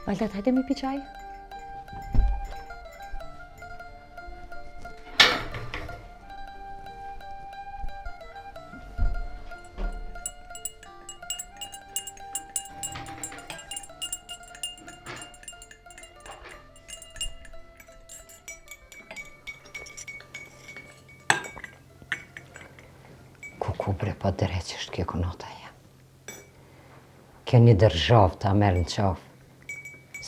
Valdet, hajde me pi çaj. Ku ku bre pa dreq është kjo kunata jem. Kjo një dërzhavë ta merr në qafë,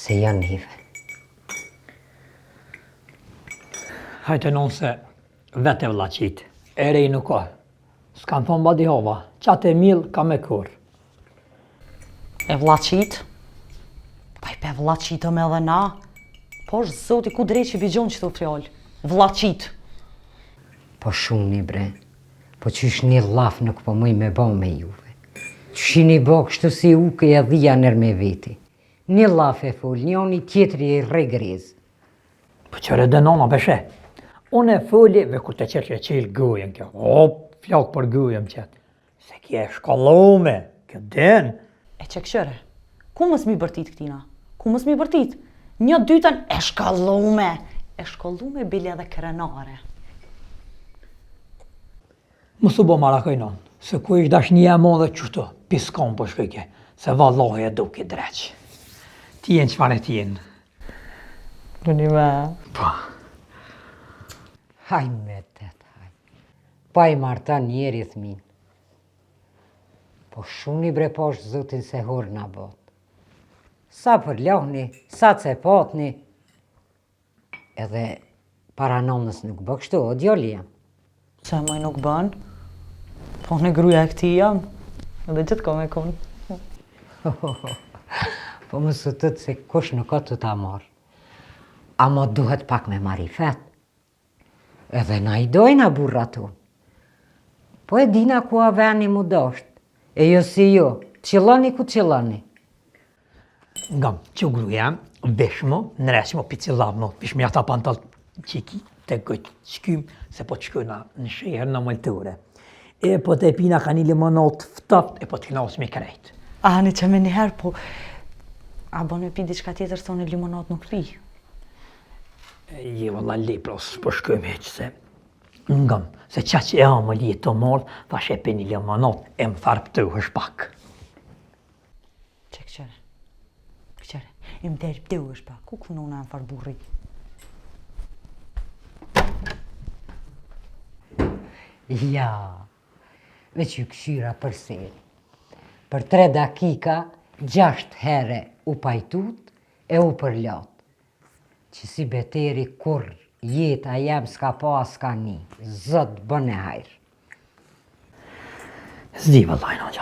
se janë hive. Hajte nonë se vetë e vllaqit, e rej nuk ka. S'kanë thonë badihava, qatë e mill ka me korr. E vllaqit? Pa i pe vllaqitëm edhe na. Po është zoti, ku dreqi bi gjon qëto fjalë? Vllaqit. Po shuni bre, po qysh një llaf nuk po muj me bo me juve. Qysh jeni bo kështu si uki e dhija nër me veti. Një llaf e fol, njoni tjetri i rre grezë. Po qëre dhe nona beshe. Unë e foli, ve kur të qetë e qelë gojën kjo. Hop, flakë për gojën qetë. Se kje e shkollume, kjo din. E që kqyre, ku mos mi bërtit këtina? Ku mos mi bërtit? Një dytën e shkollume, e shkollume bile edhe krenare. Mos u bo marak oj non, se ku ish dashnia e madhe qështu, piskon po shkojke, se vallahi e duki dreq. Ti jenë çfarë ti jenë. Përnime. Po. Haj me të haj. Pa i marton njeri thmin. Po shuni bre poshtë zotin se hor na bot. Sa përlohni, sa cepotni, edhe para nonës nuk bë kështu, o djali jem. Se moj nuk bën, po unë gruja e këtij jam, edhe gjithë ko me kun. Po mos u tut se kush nuk ka të ta marrë. Amo duhet pak me marifet. Edhe na i dojna burrat tonë. Po e dina ku a veni mu dosht. E jo si jo, qilloni ku qilloni. Ngam, që gruja, veshmo, nreshmo, picillavmo, vishmo jata pantall qiki, të gëtë shkym, se po të shkojna në shehër në maltore. E po të pina ka një limonat ftoft, e po të knaqmi krejt. A, një që me njëherë, po, a bon me pi diçka tjetër, se unë limonat nuk pi. Je, valla, le, pra, s'po shkojmë hiq se, ngam, se qaq e amël je të marrë, thash e pi një limonat, e më tharptuhesh pak. Që këqyre? Këqyre? E më tharptuhesh pak, ku ku nona e farë burri? Ja, veç ju këqyra për se. Për tre dakika, gjashtë here u pajtut e u përlat. Që si beteri kur jeta jem s'ka pa s'ka ni. Zot bëne hajr. S'di vëllai në.